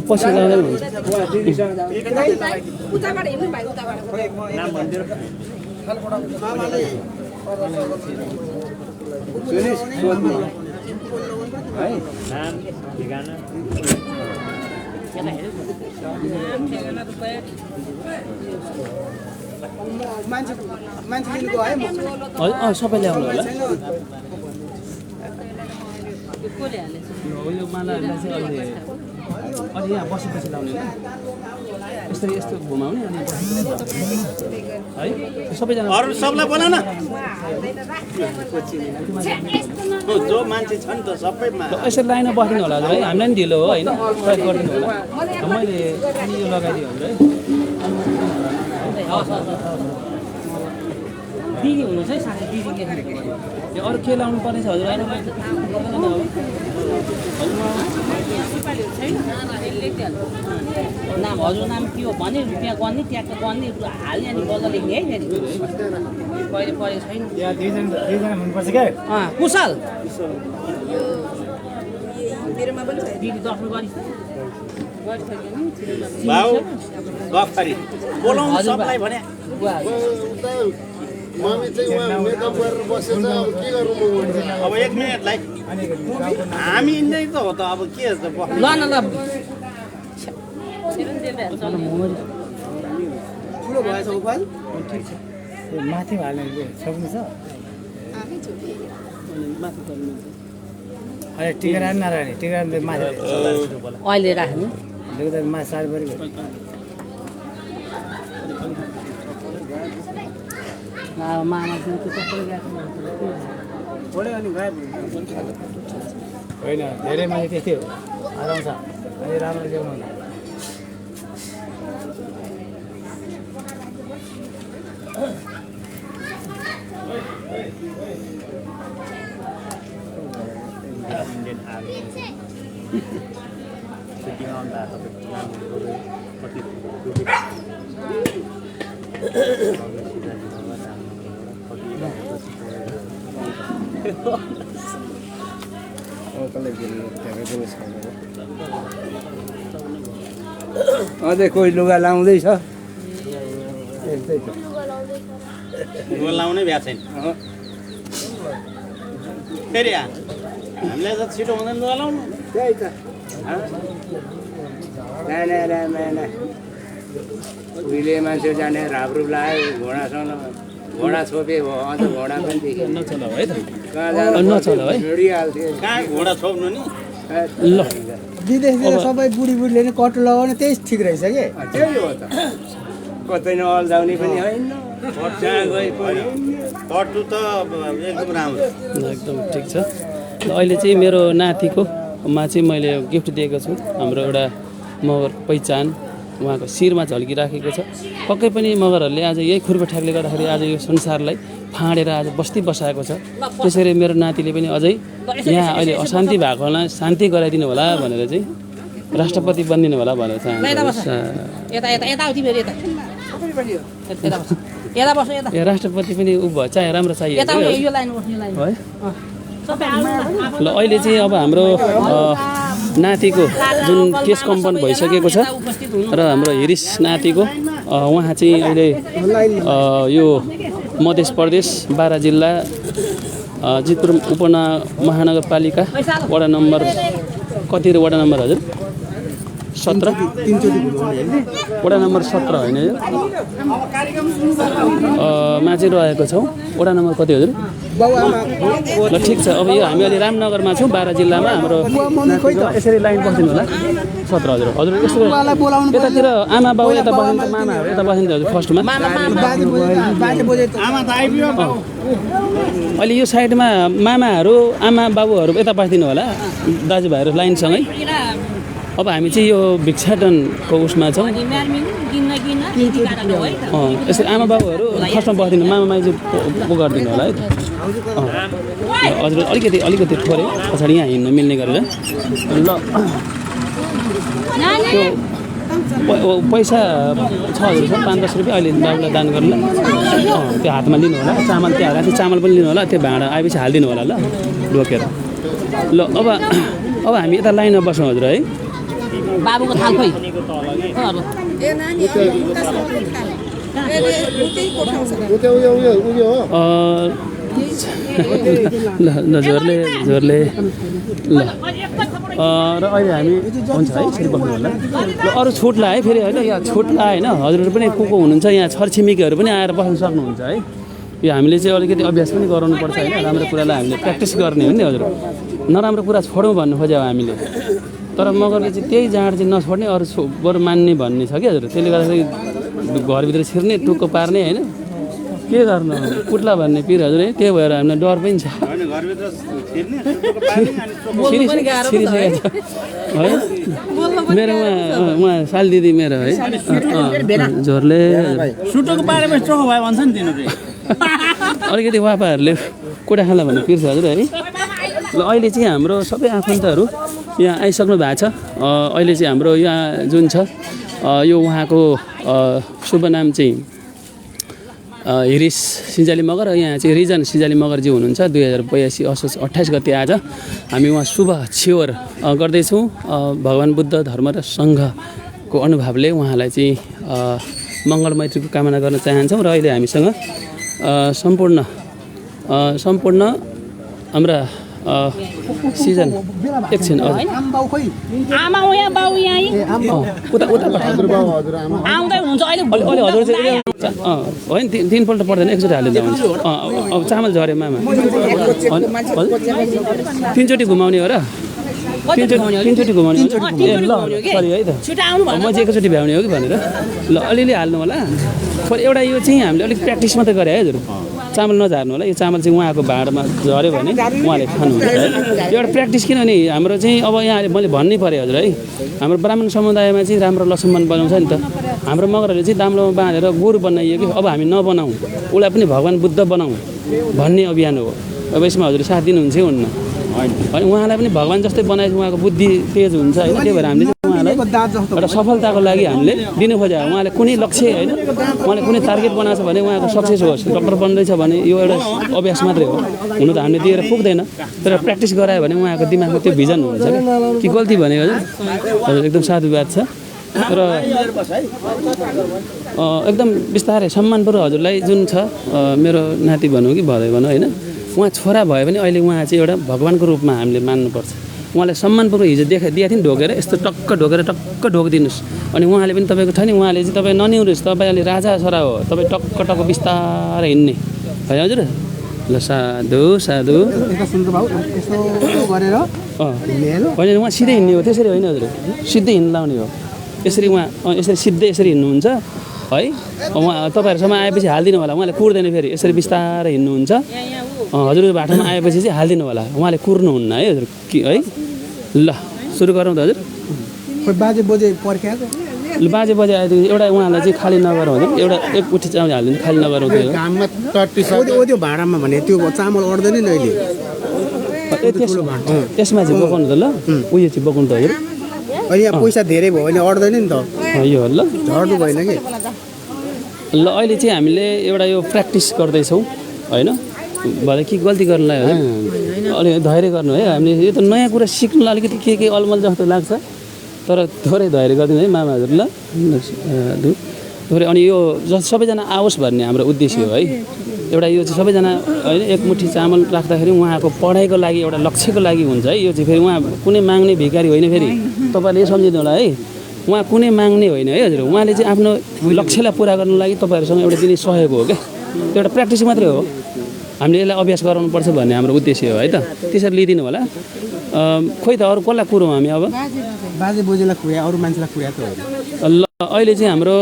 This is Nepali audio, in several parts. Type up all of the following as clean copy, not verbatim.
पछि जाँदै हुन्छ सबै ल्याउनु होला यो मालाहरूलाई चाहिँ अलि यहाँ बसेपछि लाउने यस्तो यस्तो घुमाउने अनि है सबैजना अरू सबलाई बोला न जो मान्छे छ नि त सबैमा यसरी लाइनमा बस्दिनु होला हजुर है हामीलाई नि ढिलो हो होइन प्रयोग गरिदिनु होला मैले यो लगाइदिएँ हजुर है दिदी हुनुहुन्छ है साथै दिदी यो अरू के लाउनु पर्ने छ हजुर नाम हजुर नाम के हो भने रुपियाँ गर्ने ट्याक्क गर्ने हाल्ने अनि बल्ल लेख्ने है कहिले परेको छैन हुनुपर्छ क्या कुशल दिदी दर्शन गरिस् भाउ गफरी बोलाउनु सबलाई भने मम्मी चाहिँ उहाँ मेकअप गरेर बसेछ अब के गर्नु अब 1 मिनेटलाई हामी नै त हो त अब के छ ल न ल ठुलो भएछ उपाल माथि हाल्ने सक्नु छ अरे टिका नराख्ने टिका माथि अहिले राख्नु माथि साह्रो पऱ्यो मामा होइन धेरै मान्छे त्यस्तै हो आराउँछ अनि राम्रो ल्याउनु होला अझै कोही लुगा लाउँदैछ लुगा लाउनै भ्या छैन फेरि हामीलाई त छिटो हुँदैन लुगा लाउनु त्यही त उहिले मान्छे जाने राब्रु लगायो घोडासँग घोडा छोपे भयो अझ घोडा पनि देखेँ नचला है त कहाँ जानु नचला है हिँडिहाल्थ्यो कहाँ घोडा छोप्नु नि ल विदेशतिर सबै बुढीले नै कटु लगाउने त्यही ठिक रहेछ कि त्यही हो त कतै नअल्झाउने पनि होइन जहाँ गए पनि कटु त एकदम राम्रो एकदम ठिक छ ल अहिले चाहिँ मेरो नातिकोमा चाहिँ मैले गिफ्ट दिएको छु हाम्रो एउटा मगर पहिचान उहाँको शिरमा झल्किराखेको छ पक्कै पनि मगरहरूले आज यही खुर्पेठ्याकले गर्दाखेरि आज यो संसारलाई फाँडेर आज बस्ती बसाएको छ त्यसरी मेरो नातिले पनि अझै यहाँ अहिले अशान्ति भएकोलाई शान्ति गराइदिनु होला भनेर चाहिँ राष्ट्रपति बनिदिनु होला भनेर चाहन्छु राष्ट्रपति पनि ऊ भयो चाहे राम्रो चाहियो है ल अहिले चाहिँ अब हाम्रो नातिको जुन केस कम्पाउन्ड भइसकेको छ र हाम्रो हिरिस नातिको उहाँ चाहिँ अहिले यो मध्य प्रदेश बारा जिल्ला जितपुर उपमहानगरपालिका वडा नम्बर कति वडा नम्बर हजुर 17 वडा नम्बर 17 होइन यो मा चाहिँ रहेको छौँ वडा नम्बर कति हजुर ल ठिक छ अब यो हामी अहिले रामनगरमा छौँ बारा जिल्लामा हाम्रो यसरी लाइन बस्दिनु होला 17 हजुर हजुर यस्तो यतातिर आमा बाउ यता बस्नु मामाहरू यता बस्नु हजुर फर्स्टमा अहिले यो साइडमा मामाहरू आमा बाबुहरू यता बस्दिनु होला दाजुभाइहरू लाइनसँगै अब हामी चाहिँ यो भिक्षाटनको उसमा छौँ यसरी आमा बाबुहरू फर्स्टमा बस्दिनु मामा माइजू पो गरिदिनु होला है त हजुर अलिकति थोरै पछाडि यहाँ हिँड्नु मिल्ने गरेर ल त्यो पैसा 6000 छ 5-10 रुपियाँ अहिले बाबुलाई दान गर्नु त्यो हातमा लिनु होला चामल त्यहाँ राख्ने चामल पनि लिनु होला त्यो भाँडा आएपछि हालिदिनु होला ल बोकेर ल अब हामी यता लाइनमा बस्छौँ हजुर है बाबुको थाल खोइ उता उयो हो ल जोरले ल र अहिले हामी हुन्छ है फेरि बस्नु होला ल अरू छुट ला है फेरि होइन यहाँ छुट ला होइन हजुरहरू पनि को हुनुहुन्छ यहाँ छरछिमेकीहरू पनि आएर बस्न सक्नुहुन्छ है यो हामीले चाहिँ अलिकति अभ्यास पनि गराउनुपर्छ होइन राम्रो कुरालाई हामीले प्र्याक्टिस गर्ने हो नि हजुर नराम्रो कुरा छोडौँ भन्नु खोज्यो हामीले तर मगरले चाहिँ त्यही जाँड चाहिँ नछोड्ने अरू बरु मान्ने भन्ने छ कि हजुर त्यसले गर्दाखेरि घरभित्र छिर्ने टुक्को पार्ने होइन के गर्नु पुट्ला भन्ने पिर हजुर है त्यही भएर हामीलाई डर पनि छ घरभित्र छिर्ने सुटुको पार्ने अनि छिरिसकेको छ है मेरो उहाँ साल दिदी मेरो है जोरले सुटुको पारेमा चोखो भयो भन्छ नि तिनीहरू अलिकति वापाहरूले कुटा खाला भन्ने पिर्छ हजुर है ल अहिले चाहिँ हाम्रो सबै आफन्तहरू यहाँ आइसक्नु भएको छ अहिले चाहिँ हाम्रो यहाँ जुन छ यो उहाँको शुभ नाम चाहिँ हिरिस सिन्जाली मगर यहाँ चाहिँ रिजन सिन्जाली मगरजी हुनुहुन्छ 2082 असोज 28 गते आज हामी उहाँ शुभ छियोर गर्दैछौँ भगवान् बुद्ध धर्म र सङ्घको अनुभवले उहाँलाई चाहिँ मङ्गल मैत्रीको कामना गर्न चाहन्छौँ र अहिले हामीसँग सम्पूर्ण हाम्रा सिजन एकछिन आमा यहाँ बाउ यहाँ उता आउँदै हुन्छ अहिले हजुर चाहिँ होइन तिनपल्ट पर्दैन एकचोटि हालिदिँदा हुन्छ अब चामल झऱ्यो मामा तिनचोटि घुमाउने हो र तिनचोटि घुमाउने ल सरी है त म चाहिँ एकचोटि भ्याउने हो कि भनेर ल अलिअलि हाल्नु होला फेरि एउटा यो चाहिँ हामीले अलिक प्र्याक्टिस मात्रै गरे है हजुर चामल नझार्नु होला यो चामल चाहिँ उहाँको भाँडामा झऱ्यो भने उहाँले खानुहुन्छ है एउटा प्र्याक्टिस किनभने हाम्रो चाहिँ अब यहाँ मैले भन्नै पऱ्यो हजुर है हाम्रो ब्राह्मण समुदायमा चाहिँ राम्रो लसुन बनाउँछ नि त हाम्रो मगरहरूले चाहिँ दाम्लोमा बाँधेर गोरु बनाइयो कि अब हामी नबनाऊँ उसलाई पनि भगवान् बुद्ध बनाऊँ भन्ने अभियान हो अब यसमा हजुर साथ दिनुहुन्छ हुन्न अनि उहाँलाई पनि भगवान् जस्तै बनाएपछि उहाँको बुद्धि तेज हुन्छ होइन त्यही भएर हामीले उहाँलाई एउटा सफलताको लागि हामीले दिनु खोज्यो उहाँले कुनै लक्ष्य होइन उहाँले कुनै टार्गेट बनाएको छ भने उहाँको सक्सेस होस् डक्टर बन्दैछ भने यो एउटा अभ्यास मात्रै हो हुनु त हामीले दिएर पुग्दैन तर प्र्याक्टिस गरायो भने उहाँको दिमागमा त्यो भिजन हुन्छ कि गल्ती भनेको हजुर एकदम साधुवाद छ र एकदम बिस्तारै सम्मानपूर्वक हजुरलाई जुन छ मेरो नाति भनौँ कि भदै भनौँ होइन उहाँ छोरा भए पनि अहिले उहाँ चाहिँ एउटा भगवान्को रूपमा हामीले मान्नुपर्छ उहाँलाई सम्मानपूर्वक हिजो दिएको थियो नि ढोकेर यस्तो टक्क ढोकिदिनुहोस् अनि उहाँले पनि तपाईँको छ नि उहाँले चाहिँ तपाईँ ननिउनुहोस् तपाईँ अहिले राजा छोरा हो तपाईँ टक्क बिस्तारै हिँड्ने है हजुर ल साधु होइन उहाँ सिधै हिँड्ने हो त्यसरी होइन हजुर सिधै हिँड्नु लाउने हो यसरी उहाँ यसरी सिधै यसरी हिँड्नुहुन्छ है उहाँ तपाईँहरूसम्म आएपछि हालिदिनु होला उहाँले कुर्दैन फेरि यसरी बिस्तारै हिँड्नुहुन्छ हजुरको बाटोमा आएपछि चाहिँ हालिदिनु होला उहाँले कुर्नुहुन्न है हजुर कि है ल सुरु गरौँ त हजुर बाजे बोजे पर्ख्याएको ल बाजे बजे आएदेखि एउटा उहाँलाई चाहिँ खाली नगरौँ हजुर एउटा एक मुठी चामल हालिदिनु खाली नगरौँ त्यो भाँडामा भने त्यो चामल अड्दैन नि अहिले त्यसमा चाहिँ बोकाउनु त ल उयो चाहिँ बोकाउनु त हजुर अहिले यहाँ पैसा धेरै भयो भने अड्दैन नि त यो ल झर्नु भएन कि ल अहिले चाहिँ हामीले एउटा यो प्र्याक्टिस गर्दैछौँ होइन भरे के गल्ती गर्नुलाई है अलिक धैर्य गर्नु है हामीले यो त नयाँ कुरा सिक्नुलाई अलिकति के अलमल जस्तो लाग्छ तर थोरै धैर्य गरिदिनु है मामा हजुर ल थोरै अनि यो सबैजना आओस् भन्ने हाम्रो उद्देश्य हो है एउटा यो चाहिँ सबैजना होइन एक मुठी चामल राख्दाखेरि उहाँको पढाइको लागि एउटा लक्ष्यको लागि हुन्छ है यो चाहिँ फेरि उहाँ कुनै माग्ने भिखारी होइन फेरि तपाईँहरूले यो सम्झिनु होला है उहाँ कुनै माग्ने होइन है हजुर उहाँले चाहिँ आफ्नो लक्ष्यलाई पुरा गर्नु लागि तपाईँहरूसँग एउटा दिने सहयोग हो क्या त्यो एउटा प्र्याक्टिस मात्रै हो हामीले यसलाई अभ्यास गराउनुपर्छ भन्ने हाम्रो उद्देश्य हो है त त्यसरी लिइदिनु होला खोइ त अरू कसलाई कुरौँ हामी अब बाजे बोजेलाई खुवाए अरू मान्छेलाई खुवाएको ल अहिले चाहिँ हाम्रो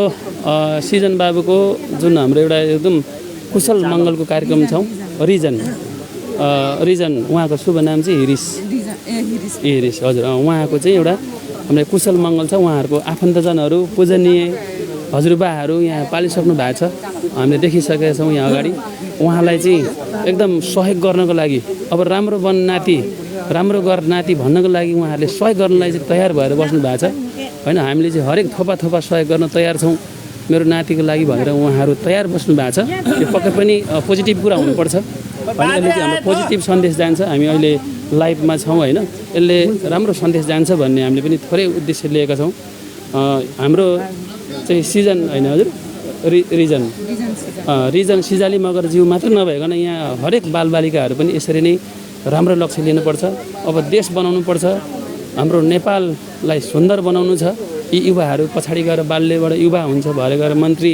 सिजन बाबुको जुन हाम्रो एउटा एकदम कुशल मङ्गलको कार्यक्रम छौँ रिजन उहाँको शुभ नाम चाहिँ हिरिस हजुर उहाँको चाहिँ एउटा हाम्रो कुशल मङ्गल छ उहाँहरूको आफन्तजनहरू पूजनीय हजुरबाहरू यहाँ पालिसक्नु भएको छ हामीले देखिसकेका छौँ यहाँ अगाडि उहाँलाई चाहिँ एकदम सहयोग गर्नको लागि अब राम्रो गर नाति भन्नको लागि उहाँहरूले सहयोग गर्नलाई चाहिँ तयार भएर बस्नु भएको छ होइन हामीले चाहिँ हरेक थोपा सहयोग गर्न तयार छौँ मेरो नातिको लागि भनेर उहाँहरू तयार बस्नु भएको छ यो पक्कै पनि पोजिटिभ कुरा हुनुपर्छ होइन अहिले चाहिँ हाम्रो पोजिटिभ सन्देश जान्छ हामी अहिले लाइभमा छौँ होइन यसले राम्रो सन्देश जान्छ भन्ने हामीले पनि थोरै उद्देश्य लिएका छौँ हाम्रो चाहिँ सिजन होइन हजुर रिजन सिजाली मगरज्यू मात्र नभइकन यहाँ हरेक बालबालिकाहरू पनि यसरी नै राम्रो लक्ष्य लिनुपर्छ अब देश बनाउनुपर्छ हाम्रो नेपाललाई सुन्दर बनाउनु छ यी युवाहरू पछाडि गएर बाल्यबाट युवा हुन्छ भरे गएर मन्त्री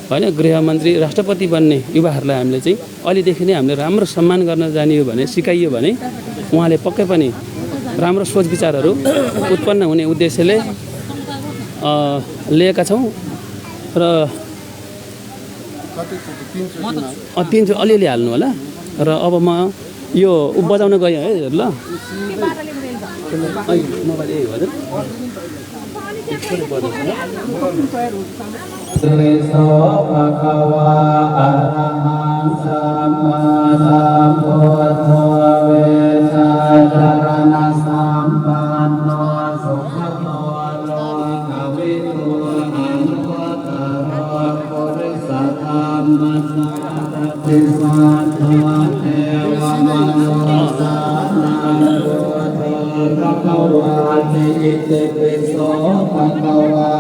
होइन गृहमन्त्री राष्ट्रपति बन्ने युवाहरूलाई हामीले चाहिँ अहिलेदेखि नै हामीले राम्रो सम्मान गर्न जानियो भने सिकाइयो भने उहाँले पक्कै पनि राम्रो सोच विचारहरू उत्पन्न हुने उद्देश्यले लिएका छौँ र तिनचोटि अलिअलि हाल्नु होला र अब म यो बजाउन गएँ है ल मोबाइल यही हजुर श्री सो भगवा अरहं सम्मा सम्बुद्धो वेशचरण सम्पन्नो सुखतो लोकविदो अनुत्तरो पुरुषोत्तम सारथि साधो भगवाति इति पिसो भगवा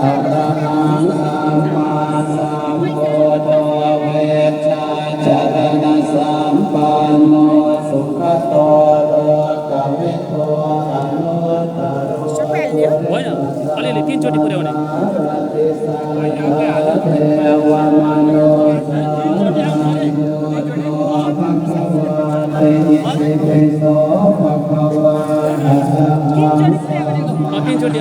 अरहं सम्मा सम्बुद्धो वेशचरण सम्पन्नो सुखतो लोकविदो अनुत्तरो होइन अलिअलि तिनचोटि पुर्याउने तिनचोटि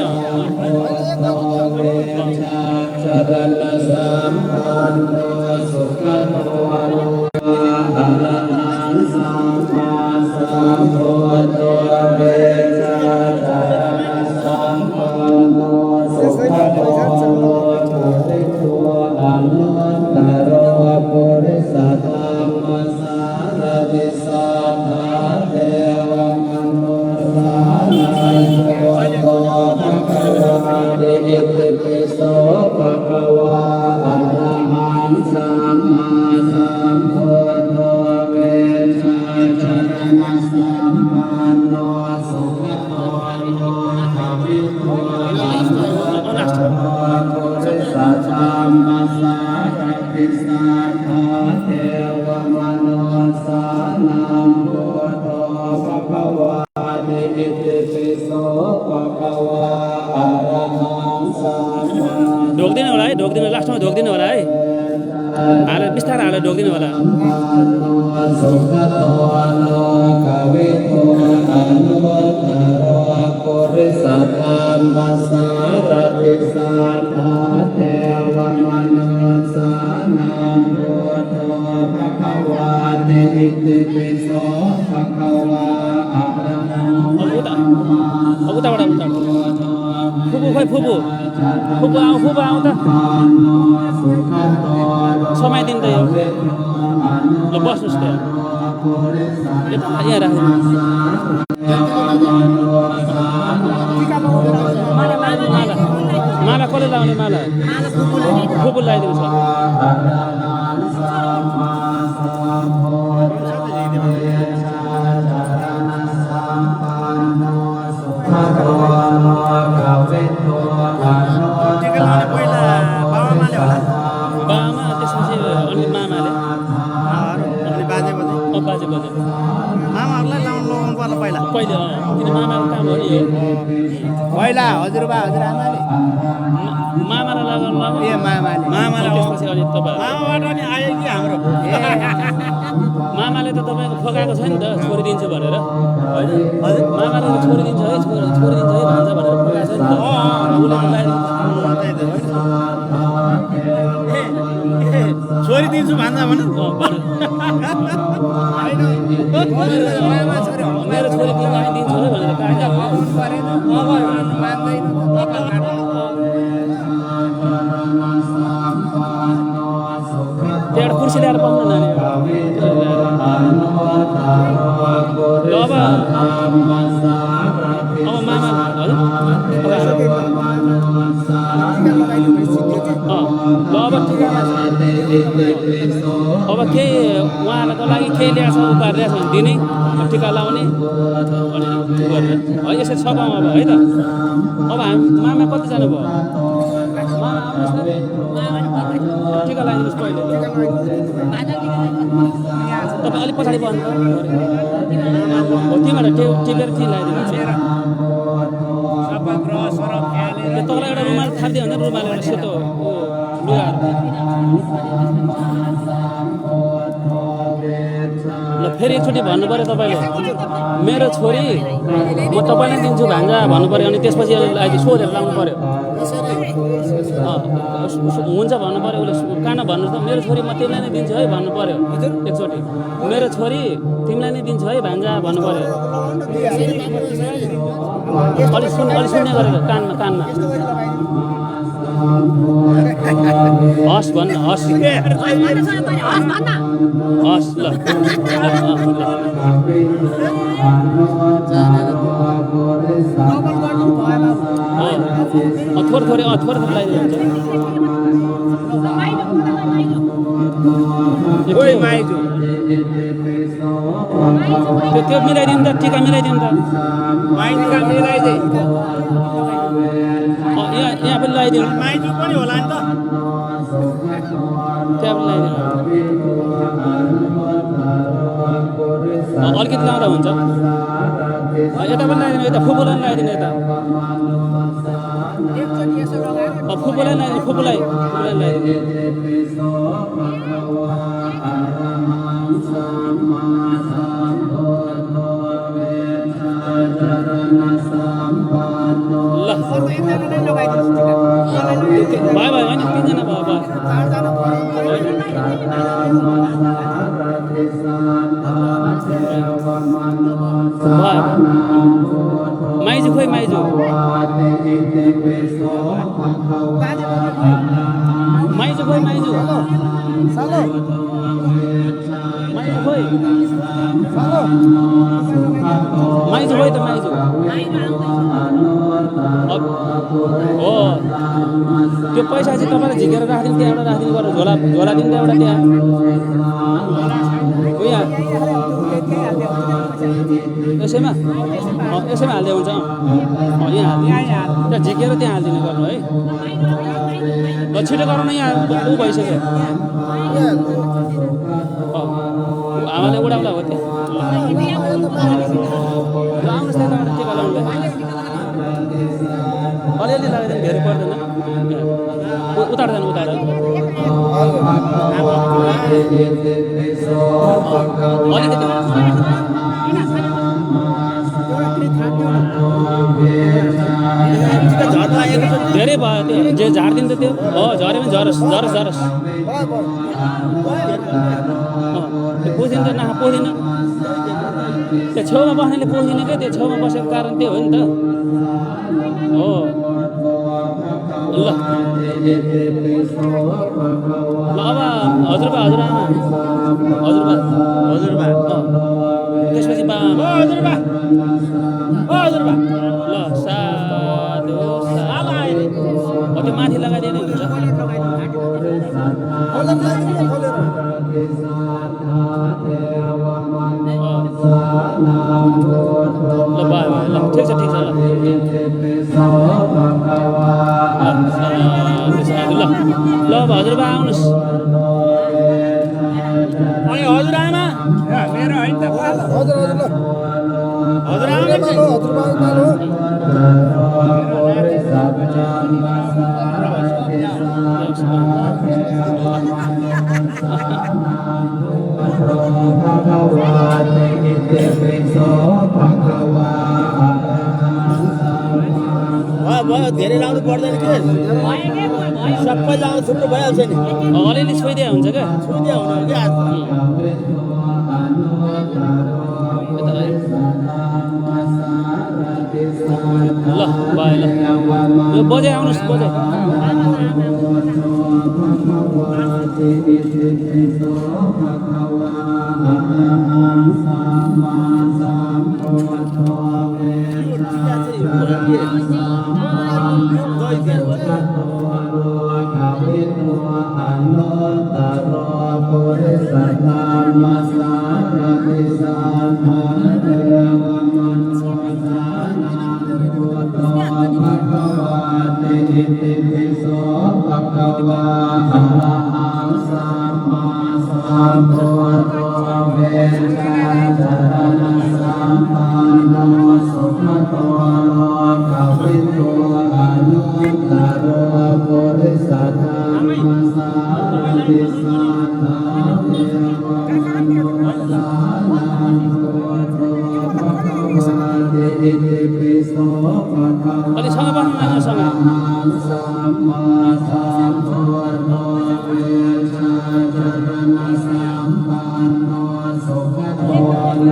ढोक्दिनु होला है ढोक्दिनु लास्टमा ढोक्दिनु होला है हालेर बिस्तारै हालेर ढोक्दिनु होला उताबाट उता फुपू खोइ फुपू आऊ त समाइदिनु त यो ल बस्नुहोस् त यहाँ राख्नु माला कसले लाउने माला फुपू लगाइदिनु छ बाबामा त्यसपछि अनि मामाले बाजे बाजे मामाहरूलाई लाउनु पर्ला पहिला पहिले किन मामाको काम हो नि पहिला हजुरबा हजुरआमाले मामालाई लगाउनु ए मामाले त्यसपछि अनि तपाईँ मामाबाट नि आयो कि हाम्रो मामाले त तपाईँको फकाएको छ नि त छोडिदिन्छु भनेर होइन मामाले त छोडिदिन्छ है छोडिदिन्छ है भन्छ भनेर फकाएको छ नि त छोडिदिन्छु भन्छ भने मेरो छोरी दिन्छु है भनेर त्यहाँ कुर्सी ल्याएर पाउनु नानी अब मामा हजुर अब अब के उहाँहरूको लागि के ल्याएको छ उपहार ल्याएको छ भने दिने टिका लाउने है यसरी सघाउँ अब है त अब हामी मामा कतिजना भयो मामा टिका लगाइदिनुहोस् पहिले तपाईँ अलिक पछाडि बस्नु हो तिमीबाट टिपेर ती लगाइदिनुहोस् तपाईँलाई एउटा रुमाल थापिदियो भने रुमाल एउटा सेतो लुगाहरू ल फेरि एकचोटि भन्नु पऱ्यो तपाईँले मेरो छोरी म तपाईँलाई दिन्छु भान्जा भन्नु पऱ्यो अनि त्यसपछि अहिले सोधेर लाउनु पऱ्यो हुन्छ भन्नु पऱ्यो उसले कान भन्नु त मेरो छोरी म तिमीलाई नै दिन्छु है भन्नु पऱ्यो एकचोटि मेरो छोरी तिमीलाई नै दिन्छु है भान्जा भन्नु पऱ्यो अलिक सुन्ने गरेर कानमा हस् भन्न हस् हस् ल थोरै लगाइदिनु त्यो मिलाइदिनु त टिका मिलाइदिनु त यहाँ पनि लगाइदिनु माइजू पनि होला नि त त्यहाँ पनि लगाइदिनु अलिकति लाउँदा हुन्छ यता पनि लगाइदिनु यता फुपूलाई पनि लगाइदिनु यता फुपूलाई लगाइदिनु फुपूलाई लगाइदिनु ल भयो होइन 3 जना भयो माइजू खोइ माइजू खोइ माइजू खोइ माइजू खोइ त माइजू हो त्यो पैसा चाहिँ तपाईँलाई झिकेर राखिदिनु त्यहाँ एउटा राखिदिनु गरेर झोला दिनु त एउटा त्यहाँ यहाँ यसैमा हाल्दै हुन्छ यहाँ हालिदिनु त्यहाँ झिकेर त्यहाँ हालिदिनु गर्नु है ल छिटो गराउनु यहाँ ऊ भइसक्यो आमाले उडाउला हो त्यहाँ आउनुहोस् त्यहाँबाट टिका लाउनु अलिअलि लगाइदिनु धेरै पर्दैन उतार जानु उतार अलिकति धेरै भयो त्यो जे झारिदिनु त त्यो हो झऱ्यो भने झरोस् त्यो पोसिनु त नाफा पोसिन त्यो छेउमा बस्नेले पोसिने क्या त्यो छेउमा बसेको कारण त्यो हो नि त हो ल अब हजुरबा त्यसपछि हजुरबा ल साधु त्यो माथि लगाइदिनु हुन्छ ल भयो ल ठिक छ ल ल हजुरबा आउनुहोस् अनि हजुरआमा मेरो होइन त भयो धेरै लाउनु पर्दैन के सबै लाउनु छुट्नु भइहाल्छ नि अलिअलि छोइदिया हुन्छ क्या छुइदिया हुनु कि ल भयो ल यो बजे आउनुहोस् बजे Hãy subscribe cho kênh Ghiền Mì Gõ để không bỏ lỡ มาสารติสัทธาเทวมนุสานังพุทโธภควาติอิติปิโสภควาอะระหังสัมมาสัมพุทโธเวชาจารณะสัมปันโนสุขโตโลกวิทูอนุตตรปุริสธรรมสารติสัทธาเทวมนุสานังพุทโธภควาติอิติปิโสภควา अलि सँग बस्नु सँगสัมมาสัมพุทโธเวชาจารณะสัมปันโนสุขโตโล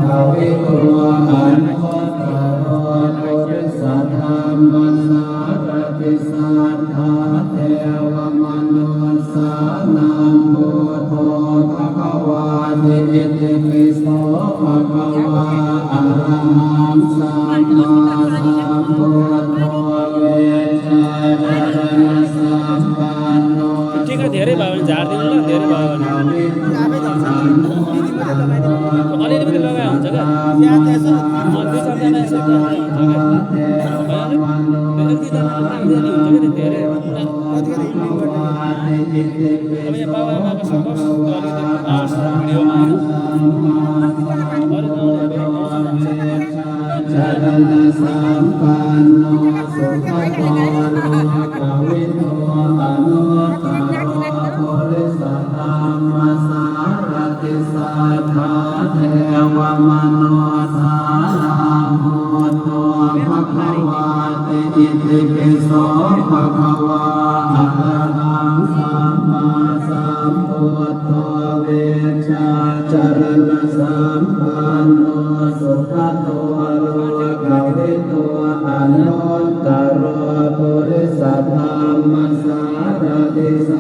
กวิทูอนุตตรปุริสธรรมสารติสัทธาเทวมนุสานังพุทโธภควาติอิติปิโสภควาอะระหังสัมมาสัมพุทโธเวชาจารณะสัมปันโน टिका धेरै भयो भने झारिदिनु ल धेरै भयो भने अलिअलि मात्रै लगाए हुन्छ क्या दुई चारजना यसो लगाए हुन्छ क्या एक दुईजना अलिअलि हुन्छ क्या धेरै अब यहाँ बाबा आमाको सपोज अलिकति भिडियोमा चरण संपन्नो सुखतो लोक विदो अनुत्तरो पुरुषोत्तम सारथि साधा देव मनोसारं भूतो भगवते इति पिसो भगवा अरहं सम्मा सम्बुद्धो वेचा चरण संपन्नो सुखतो लोकविदो अनुत्तरो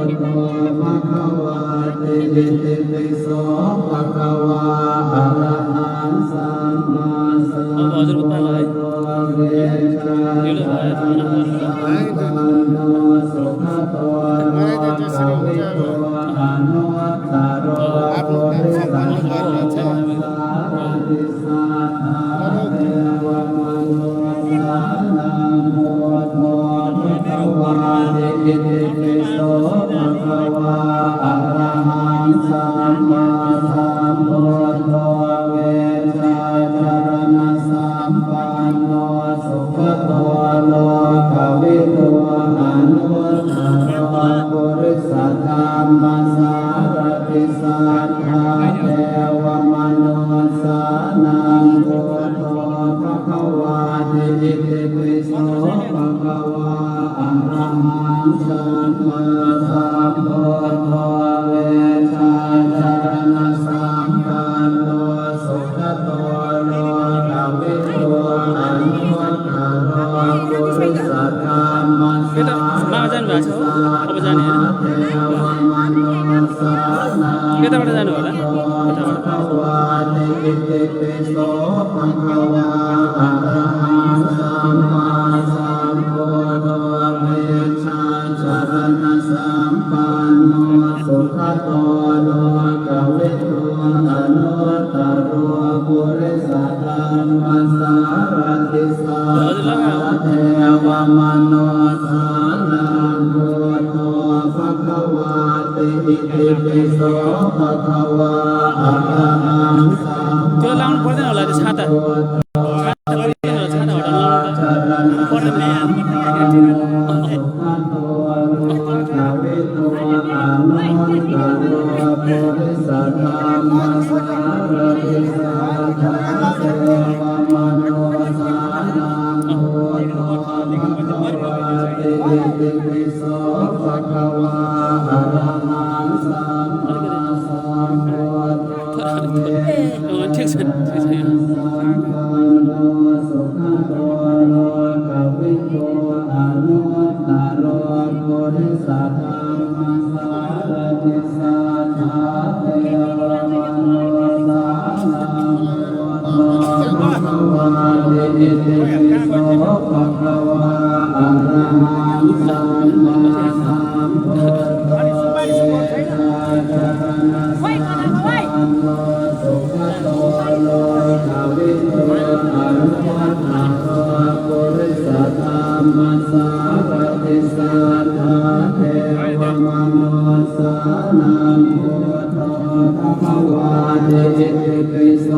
पुरुषोत्तम सारथि साधा देव मनोसारं भूतो भगवते इति पिसो भगवा अरहं सम्मा हजुरको पालो है मामा जानु भएको छ हो अब जाने होइन केताबाट जानु होला त्यो लाउनु पर्दैन होला त्यो छाता छाता पर्दैन होला छाता हटाउनु ठिक छ Bhagava Araham Samma ติสัทธาเทวมนุสานังพุทโธภควาติอิติปิโส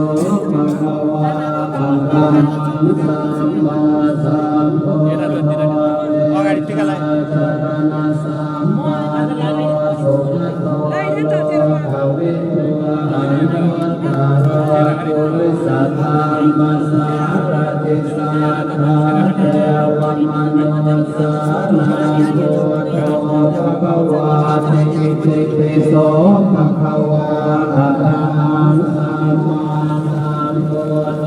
ภควาอะระหังสัมมาสัมพุทโธเวชชาจารณะสัมปันโนสุขโตโลกวิทูอนุตตรปุริสธรรมสารติสัทธาเทวมนุสานังพุทโธภควาติอิติปิโสภควาอะระหังสัมมาสัมพุทโธ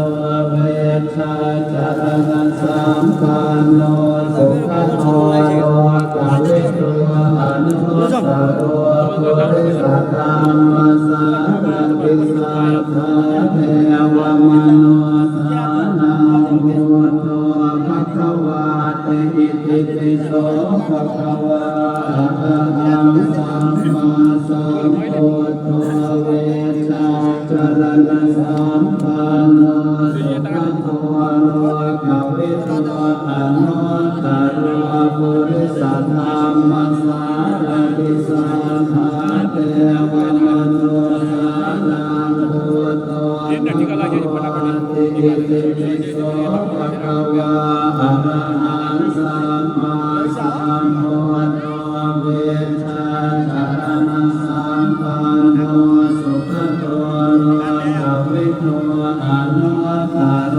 เวชชาจารณะสัมปันโนสุขโตโลกวิทูอนุตตรปุริสธรรมสารติสัทธาเทวมนุสานังพุทโธภควาติอิติปิโสภควาอะระหังสัมมาสัมพุทโธเวชชาจารณะสัมปันโนสุขโตโลกวิทูอนุตตรปุริสธรรมสารติสัทธาเทวมนุสานังพุทโธภควาติอิติปิโสภควาอะระหังสัมมาสัมพุทโธเวชชาจารณะสัมปันโนสุขโตโลกวิทูอนุตตร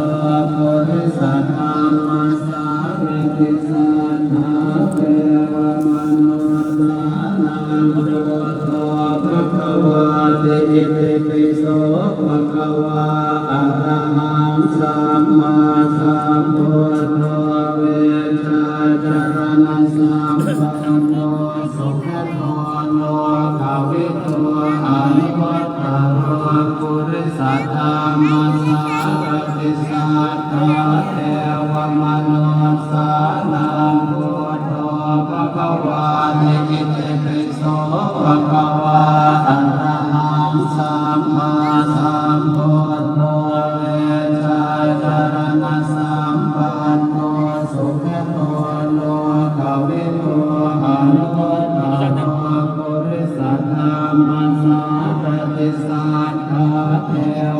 ปุริสธรรมสารติสัทธาเทวมนุสานังพุทโธภควาติอิติปิโสภควาอะระหังสัมมาสัมพุทโธเวชชาจารณะสัมปันโนสุขโตโลกวิทูอนุตตรปุริสธรรมสารติสัทธาเทวมนุสานังพุทโธภควาติอิติปิโสภควาอะระหังสัมมาสัมพุทโธเวชชาจารณะสัมปันโนสุขโตโลกวิทูอนุตตรปุริสธรรมสารติสัทธาเท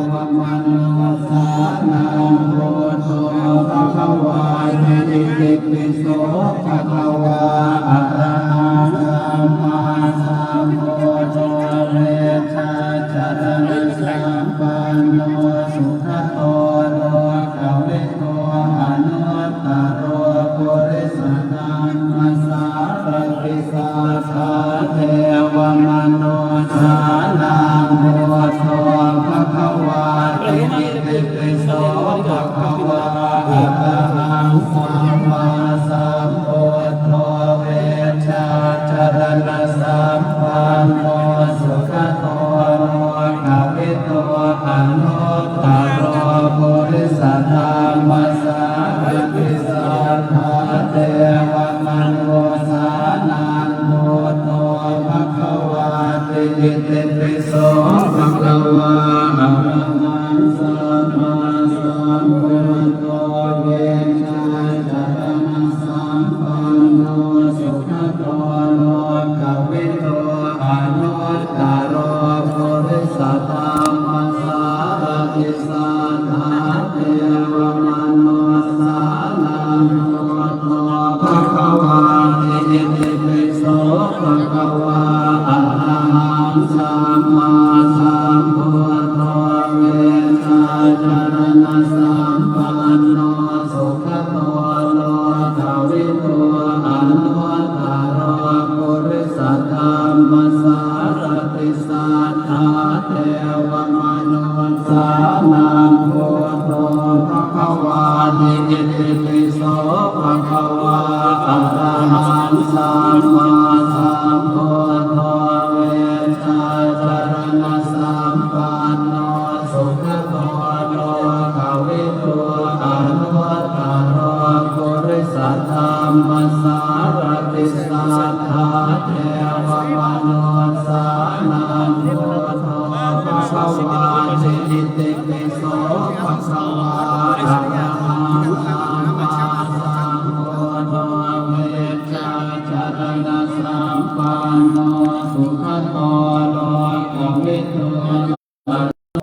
วมนุสานังพุทโธภควาติอิติปิโสภควาอะระหังสัมมาสัมพุทโธเวชชาจารณะสัมปันโนสุขโตโลกวิทูอนุตตรปุริสธรรมสารติสัทธาเทวมนุสานังพุทโธภควาติอิติปิโสภควาอะระหังสัมมาสัมพุทโธเวชชาจารณะสัมปันโนสุขโตโลกวิทูอนุตตรปุริสธรรมสารติสัทธาเทวมนุสานังพุทโธภควาติอิติปิโสภควาอะระหังสัมมาสัมพุทโธเวชชาจารณะสัมปันโนสุขโตโลกวิทูอนุตตรปุริสธรรมสารติสัทธาเทวมนุสานังพุทโธภควาติอิติปิโสภควาอะระหังสัมมาสัมพุทโธเวชชาจารณะสัมปันโนสุขโตโลกวิทูอนุตตรปุริสธรรมสารติสัทธาเทวมนุสานังพุทโธภควาติอิติปิโสภควาอะระหังสัมมาสัมพุทโธเวชชาจารณะสัมปันโนสุขโตโลกวิทูอนุตตรปุริสธรรมสารติสัทธาเทวมนุสานังพุทโธภควาติอิติปิโสภควาอะระหังสัมมาสัมพุทโธเวชชา โนสุขโตโลกวิทู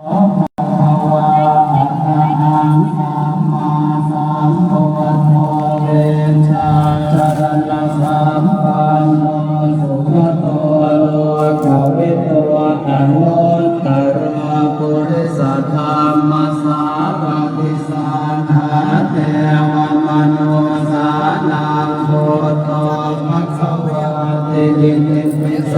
โอภควาอะระหังสัมมาสัมพุทโธเวชาจารณะสัมปันโนสุขโตโลกวิทูอนุตตรปุริสธรรมสารติสัทธาเทวมนุสานังพุทโธภควาติอิติปิโส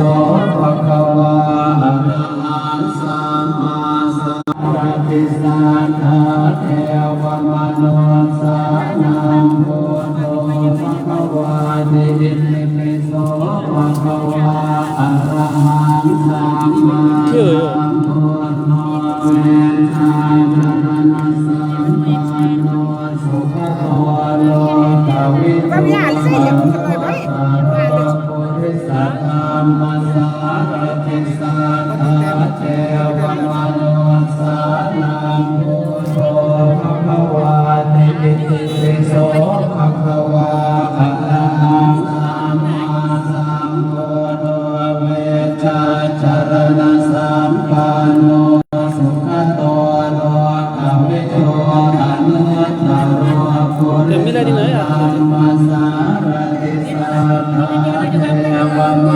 ภควาอะระหังสัมมาสัมพุทธิสัทธาเทวมนุสานังพุทโธภควาติอิติปิโสภควาอะระหังสัมมาสัมพุทโธเวชาจารณะสัมปันโนสุขโตโลกวิทูอนุตตรปุริสธรรมสารติสัทธาเทวมนุสานังพุทโธภควาติอิติปิโสภควาอะระหังสัมมาสัมพุทโธเวชาจารณะสัมปันโนสุขโตโลกวิทูอนุตตรปุริส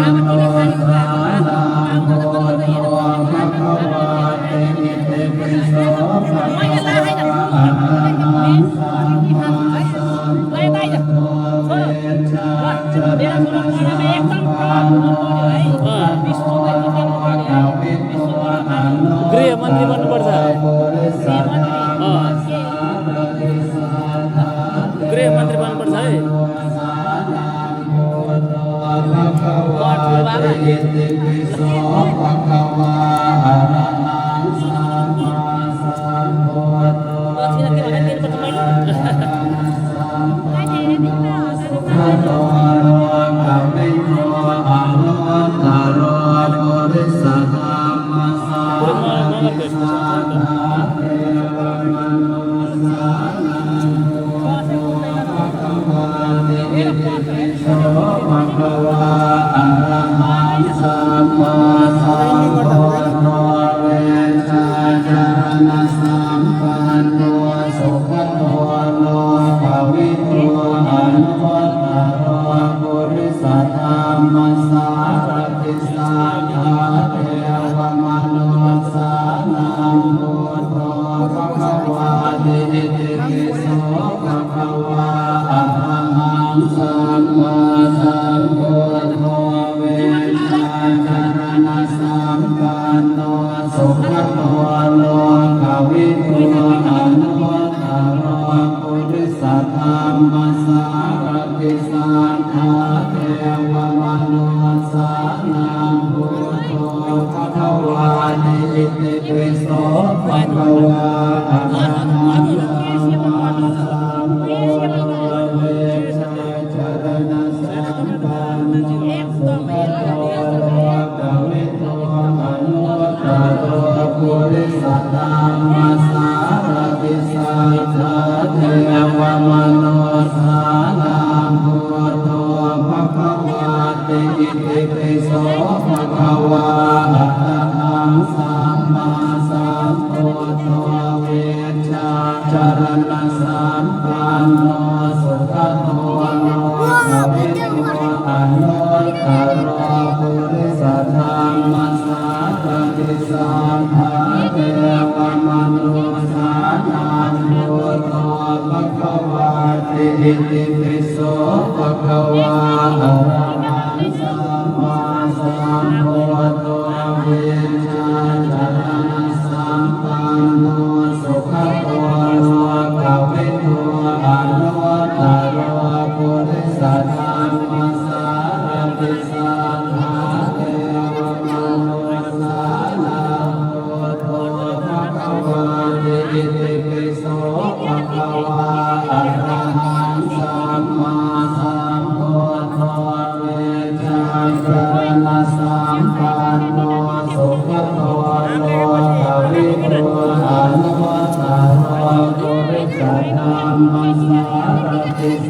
ธรรมสารติสัทธาเทวมนุสานังพุทโธภควาติอิติปิโสภควาอะระหังสัมมาสัมพุทโธเวชาจารณะสัมปันโนสุขโตโลกวิทูอนุตตร गृह मन्त्री बन्नुपर्छ गृह मन्त्री बन्नुपर्छ है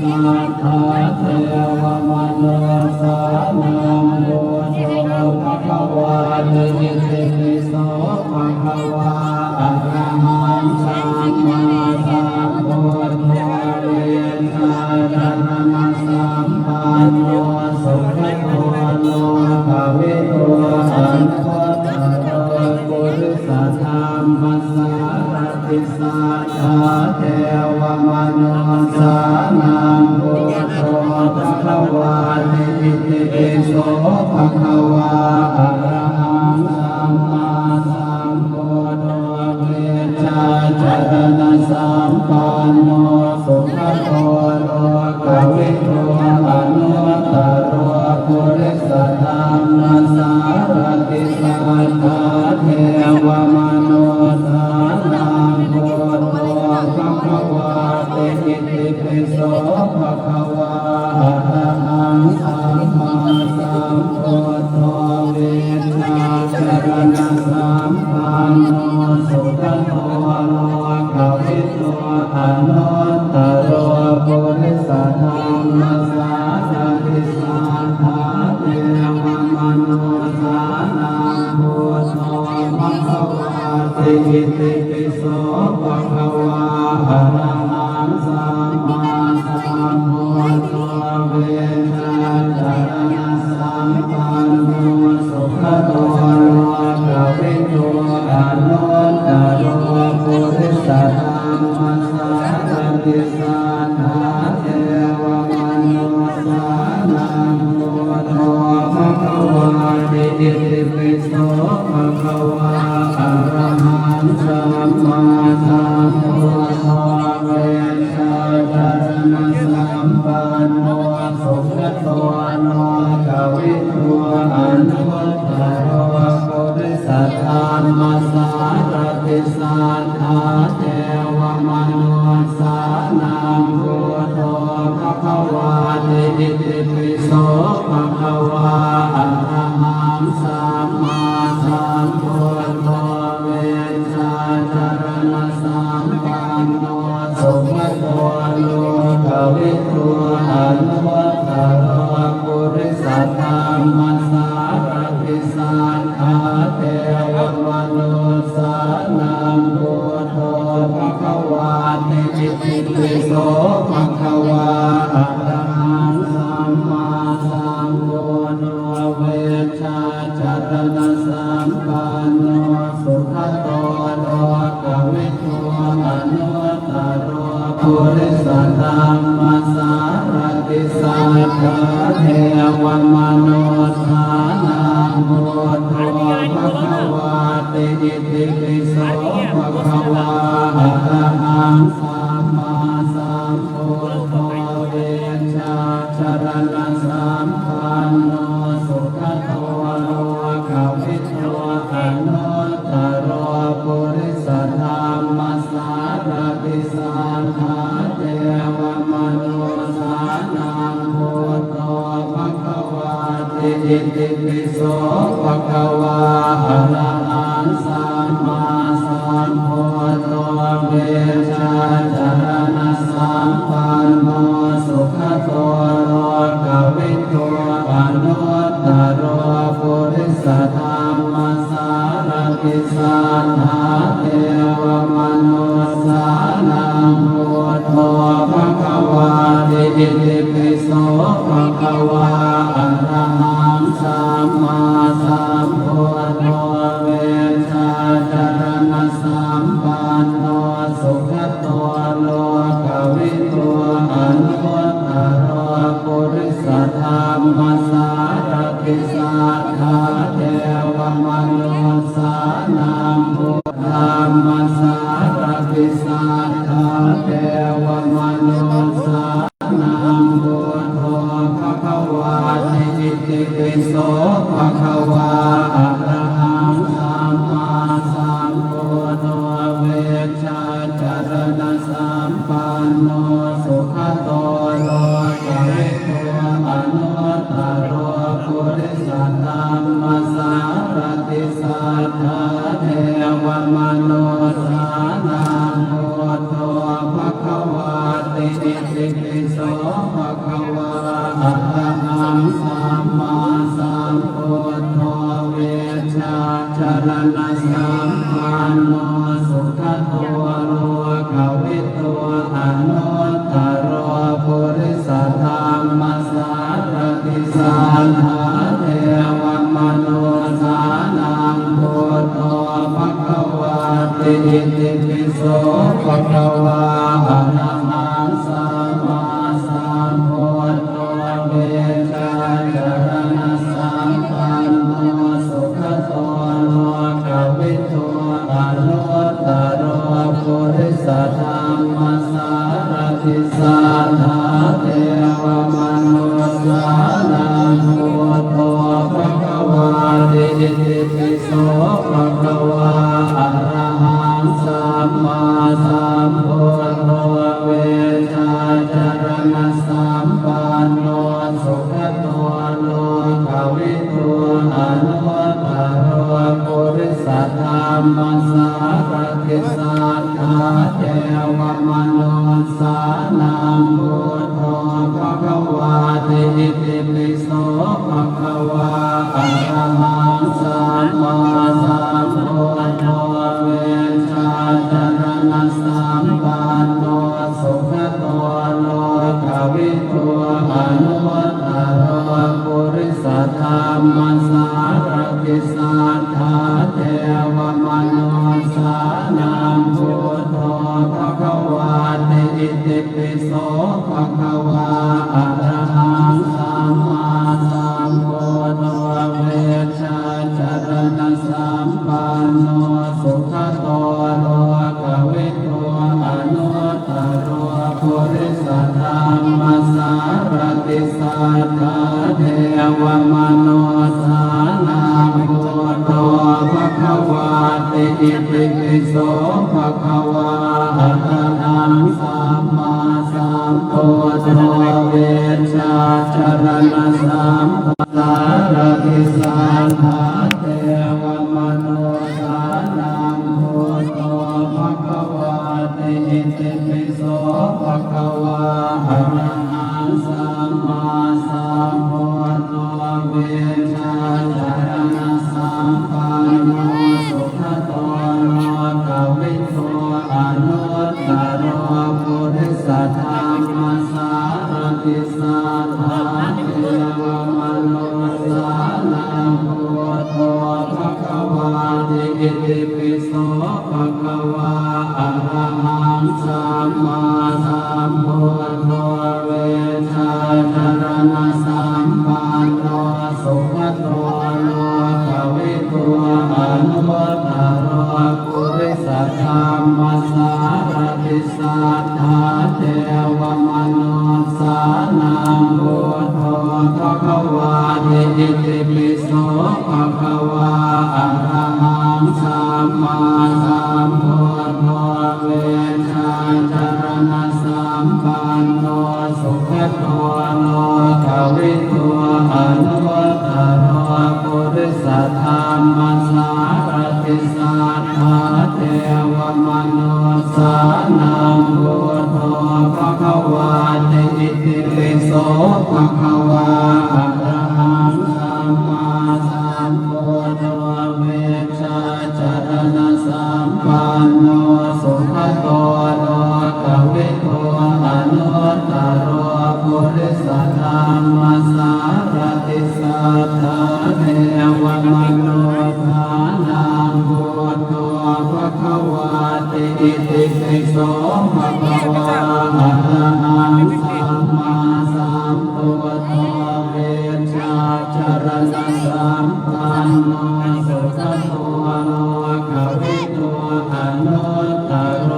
สัทธาเทวมนุสานังพุทโธ ปิโสภะคะวาอะระหังสัมมาสัมพุทโธเวชาจารณะสัมปันโนสุขโตโลกวิทูอนุตตรปุริสธรรมสารติสัทธาเทวมนุษย์นาพุทโธภะคะวาติอิติปิโสภะคะวาอะระหังสัมมาสัมพุทโธเวชาจารณะสัมปันโนสุขโตโลกวิทูอนุตตรปุริสธรรมสารติสัทธาเทวมนุษย์นาพุทโธภะคะวาติอิติปิโสภะคะวาอะระหังสัมมาสัมพุทโธเวชาจารณะสัมปันโนสุขโตโลกวิทูอนุตตรปุริสธรรมสารติสัทธาเทวมนุษย์นาพุทโธภะคะวาติอิติปิโสภะคะวาอะระหังสัมมาสัมพุทโธเวชาจารณะสัมปันโนสุขโตโลกวิทูอนุตตรปุริสธรรมสารติสัทธาเทวมนุษย์นาพุทโธภะคะวาติอิติปิโสภะคะวาอะระหังสัมมาสัมพุทโธเวชาจารณะสัมปันโนสุขโตโลกวิทูอนุตตรปุริสธรรมสารติสัทธาเทวมนุษย์นาพุทโธภะคะวาติอิติปิโสภะคะวาอะระหังสัมมาสัมพุทโธเวชาจารณะสัมปันโนสุขโตโลกวิทูอนุตตรปุริสธรรมสารติสัทธาเทวมนุษย์นาพุทโธภะคะวาติอิติปิโสภะคะวาอะระหังสัมมาสัมพุทโธเวชาจารณะสัมปันโนสุขโตโลกวิทูอนุตตรปุริสธรรมสารติสัทธาเทวมนุษย์นาพุทโธภะคะวาติอิติปิโสภะคะวาอะระหังสัมมาสัมพุทโธเวชาจารณะสัมปันโนสุขโตโลกวิทูอนุตตรปุริสธรรมสารติสัทธาเทวมนุษย์นาพุทโธภะคะวาติอิติปิโสภะคะวาอะระหังสัมมาสัมพุทโธเวชาจารณะสัมปันโนสุขโตโลกวิทูอนุตตรปุริสธรรมสารติสัทธาเทวมนุษย์นาพุทธรรมสารติสัทธาเทวมนุษย์นาพุทโธภะคะวาติอิติปิโสภะคะวาอะระหังสัมมาสัมพุทโธเวชาจารณะสัมปันโนสุขโตโลกวิทูอนุตตรปุริสธรรมสารติสัทธาเทวมนุษย์นาพุทโธภะคะวาติอิติปิโสภะคะวาอะระหังสัมมาสัมพุทโธเวชาจารณะสัมปันโนสุขโตโลกวิทูอนุตตรปุริสธรรมสารติสัทธาเทวมนุษย์นาพุทโธภะคะวาติอิติปิโสภะคะวาอะระหังสัมมาสัมพุทโธเวชาจาร ภะคะวาอะระหังสัมมาสัมพุทโธเวชชาจารณะสัมปันโนสุขโตโลกวิทูอนุตตรปุริสธรรมสารติสัทธาเทวมนุสานังพุทโธภะคะวาติอิติปิโสภะคะวาอะระหังสัมมาสัมพุทโธเวชชาจารณะสัมปันโนสุขโตโลกวิทูอนุตตรปุริสธรรมสารติสัทธาเทวมนุสานังพุทโธภะคะวาติอิติปิโสภะคะวาอะระหังสัมมาสัมพุทโธเวชชาจารณะสัมปันโนสารติสัทธาเทวมนุสานังพุทโธภะคะวาติอิติปิโสภะคะวาอะระหังสัมมาสัมพุทโธเวชชาจารณะสัมปันโนสุขโตโลกวิทูอนุตตรปุริสธรรมสารติสัทธาเทวมนุสานังพุทโธภะคะวาติอิติปิโสภะคะวาอะระหังสัมมาสัมพุทโธเวชชาจารณะสัมปันโนสุขโตโลกวิทูอนุตตรปุริสธรรมสารติสัทธาเทวมนุสานังพุทโธภะคะวาติอิติปิโสภะคะวาอะระหังสัมมาสัมพุทโธเวชชาจารณะสัมปันโนสุขโตโลกวิทูอนุตตรปุริสธรรมสารติสัทธาเทวมนุสานังพุทโธภะคะวาติอิติปิโสภะคะวาอะระหังสัมมาสัมพุทโธเวชชาจารณะสัมปันโนสุขโตโลกวิทูอนุตตรปุริสธรรมสารติสัทธาเทวมนุสานังพุทโธภะคะวาติอิติปิโสภะคะวาอะระหังสัมมาสัมพุทโธเวชชาจารณะสัมปันโนสุขโตโลกวิทูอนุตตรปุริสธรรมสารติสัทธาเทวมนุสานังพุทโธภะคะวาติอิติปิโสภะคะวาอะระหังสัมมาสัมพุทโธเวชชาจารณะสัมปันโนสุขโตโลกวิทูอนุตตร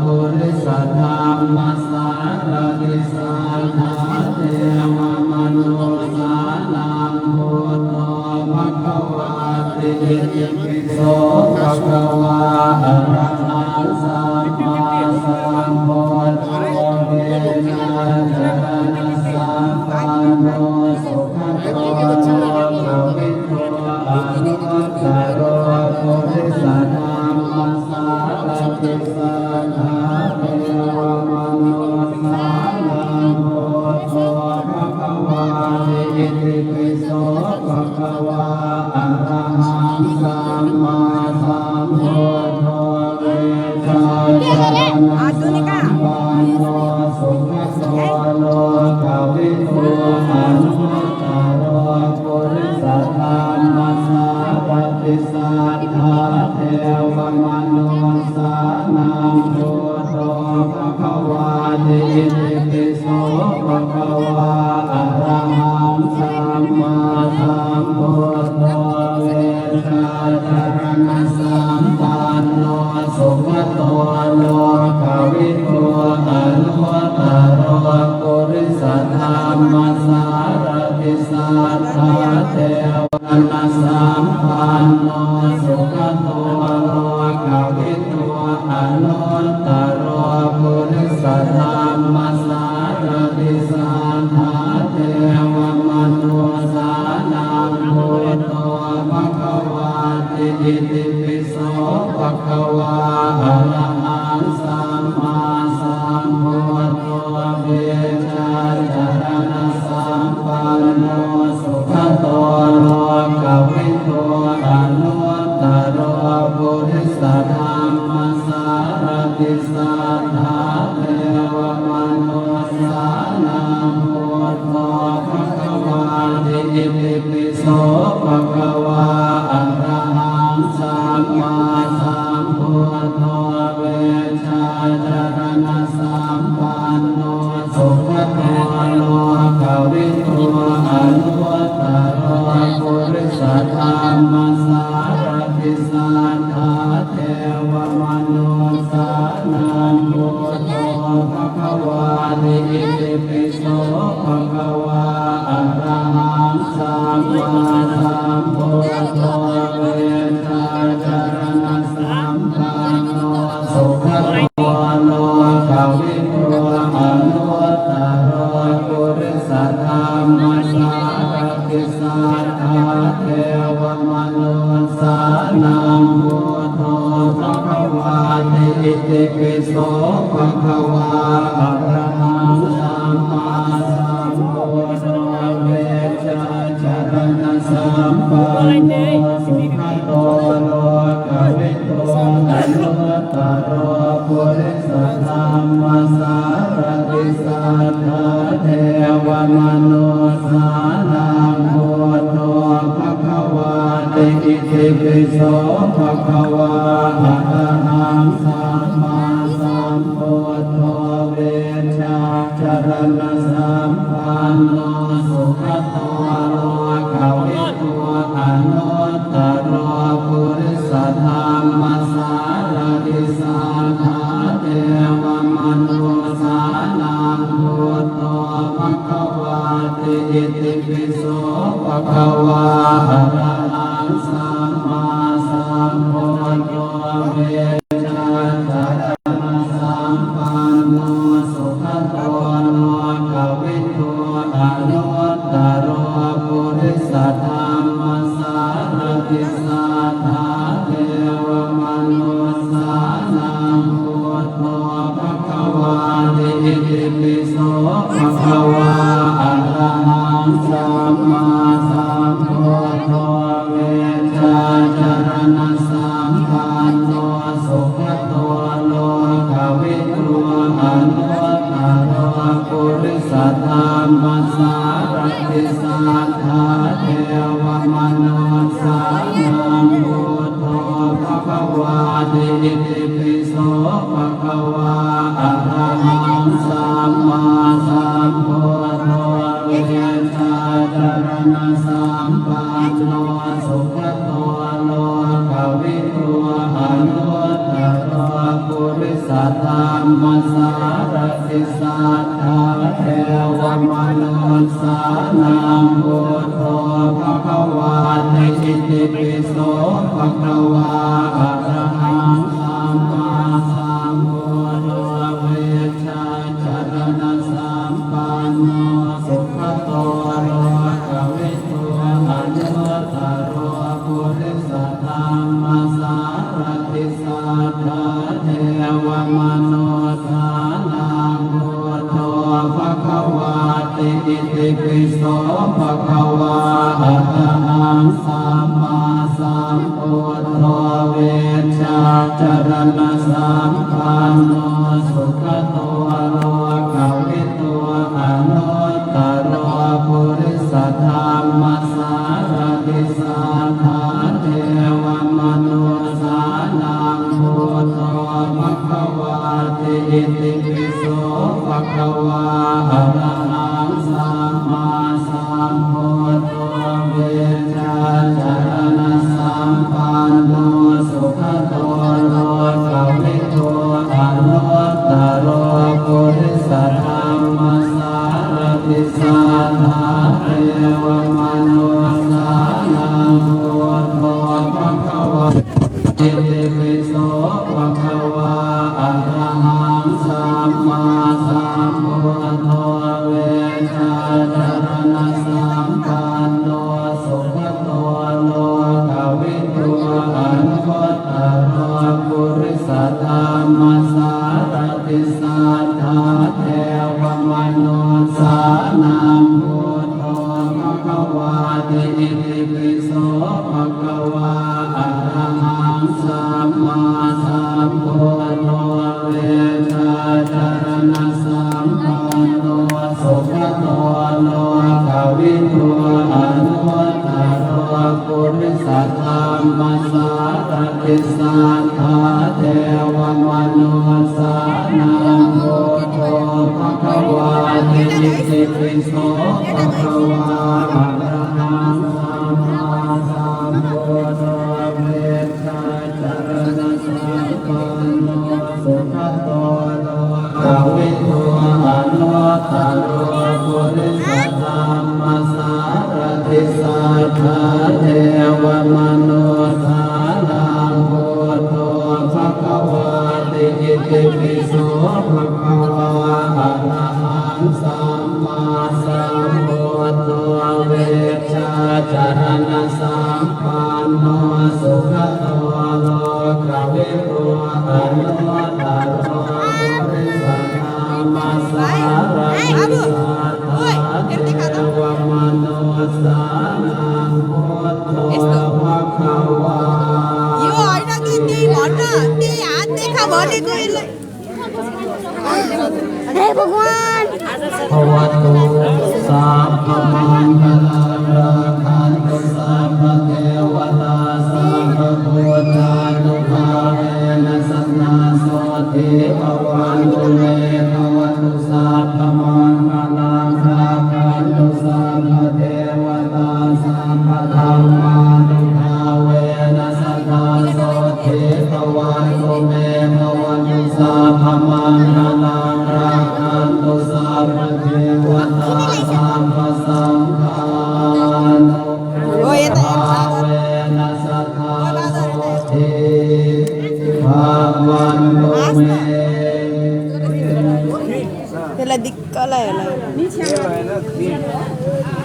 ปุริสธรรมสารติสัทธาเทวมนุสานังพุทโธภะคะวาติอิติปิโสภะคะวาอะระหังสัมมาสัมพุทโธเวชชาจารณะสัมปันโนสุขโตโลกวิทูอนุตตรปุริสธรรมสารติสัทธาเทวมนุสานังพุทโธภะคะวาติอิติปิโสภะคะวาอะระหังสัมมาสัมพุทโธเวชชาจารณะสัมปันโนสุขโตโลกวิทูอนุตตรปุริสธรรมสารติสัทธาเทวมนุสานังพุทโธภะคะวาอะระหังสัมมาสัมพุทโธเวชชาจารณะสัมปันโนสุขโตโลกวิทูอนุตตรปุริสธรรมสารติสัทธาเทวมนุสานังพุทโธภะคะวาติอิติปิโสภะคะวาอะระหังสัมมาสัมพุทโธเวชชาจารณะสัมปันโนสุขโต โสภะคะวะอะระหังสัมมาสัมพุทโธเวชาจารณะสัมปันโนสุขโตโลกวิทูอนุตตรปุริสธรรมสารติสัทธาเทวมนุสานังพุทโธภะคะวะอิติปิโสภะคะวะอะระหังสัมมาสัมพุทโธเวชาจารณะสัมปันโนสุขโตโลกวิทูอนุตตรปุริสธรรมสารติสัทธาเทวมนุสานังพุทโธภะคะวะอิติปิโสภะคะวะอะระหังสัมมาสัมพุทโธเวชาจารณะสัมปันโนสุขโตโลกวิทูอนุตตรปุริสธรรมสารติสัทธาเทวมนุสานังพุทโธภะคะวะอิติปิโสภะคะวะอะระหังสัมมาสัมพุทโธเวชาจารณะสัมปันโนสุขโตโลกวิทูอนุตตรปุริสธรรมสารติสัทธาเทวมนุสานังพุทโธภะคะวะอิติปิโสภะคะวะอะระหังสัมมาสัมพุทโธเวชาจารณะสัมปันโนสุขโตโลกวิทูอนุตตรปุริสธรรมสารติสัทธาเทวมนุสานังพุทโธภะคะวะอิติปิโสภะคะวะอะระหังสัมมาสัมพุทโธเวชาจารณะสัมปันโนสุขโตโลกวิทูอนุตตรปุริสธรรมสารติสัทธาเทวมนุสานังพุทโธภะคะวะอิติปิโสภะคะวะอะระหังสัมมาสัมพุทโธเวชาจารณะสัมปันโนสุขโตโลกวิทูอนุตตรปุริสธรรมสารติสัทธาเทวมนุสานังพุทโธภะคะวะอิติปิโสภะคะวะอะระหังสัมมาสัมพุทโธเวชาจารณะสัมปันโนสุขโตโลกวิทูอนุตตรปุริสธรรมสารติสัทธาเทวมนุสานังพุทโธภะคะวะอิติปิโสภะคะวะอะระหังสัมมาสัมพุทโธเวชาจารณะสัมปันโนสุขโตโลกวิทูอนุตตรปุริสธรรมสารติสัทธาเทวมนุสานังพุทโธภะคะวะอิติปิโสภะคะวะอะระหังสัมมาสัมพุทโธเวชาจารณะสัมปันโนสุขโตโลกวิทูอนุตตรปุริสธรรมสารติสัทธาเทวมนุสานังพุทโธภะคะวะอิติปิโสภะคะวะอะระหังสัมมาสัมพุทโธเวชาจารณะสัมปันโนสุขโตโลกวิทูอนุตตรปุริสธรรมสารติสัทธาเทวมนุสานังพุทโธภะคะวะอิติปิโสภะคะวะอะระหังสัมมาสัมพุทโธเวชาจารณะสัมปันโนสุขโตโลกวิทูอนุตตร ทธาเทวมนุสานังพุทโธภควาติอิติปิโสภควาอะระหังสัมมาสัมพุทโธเวชชาจารณะสัมปันโนสุขโตโลกวิทูอนุตตโรบริสัทธามัสสารามิสัทธาเทวมนุสานังพุทโธภควา यो होइन कि त्यही भन्न त्यही हात देखा भनेको यसले हे भगवान ภวตุสัพพมังคลังราคันตุสัพพเทวตาสัพพพุทธานุภาเวนะสัทนาโสติภวันตุเมภวตุสัพพมังคลังราคันตุสัพพเทวตาสัพพธัมมานุภาเวนะสัทนาโสติภวันตุเมภวตุสัพพมังคลังราคันตุสัพพเทวตาสัพพสังฆานุ हो यता เวนะสัทธาโสติภวันตุเม त्यसलाई दिक्क लाग्यो होला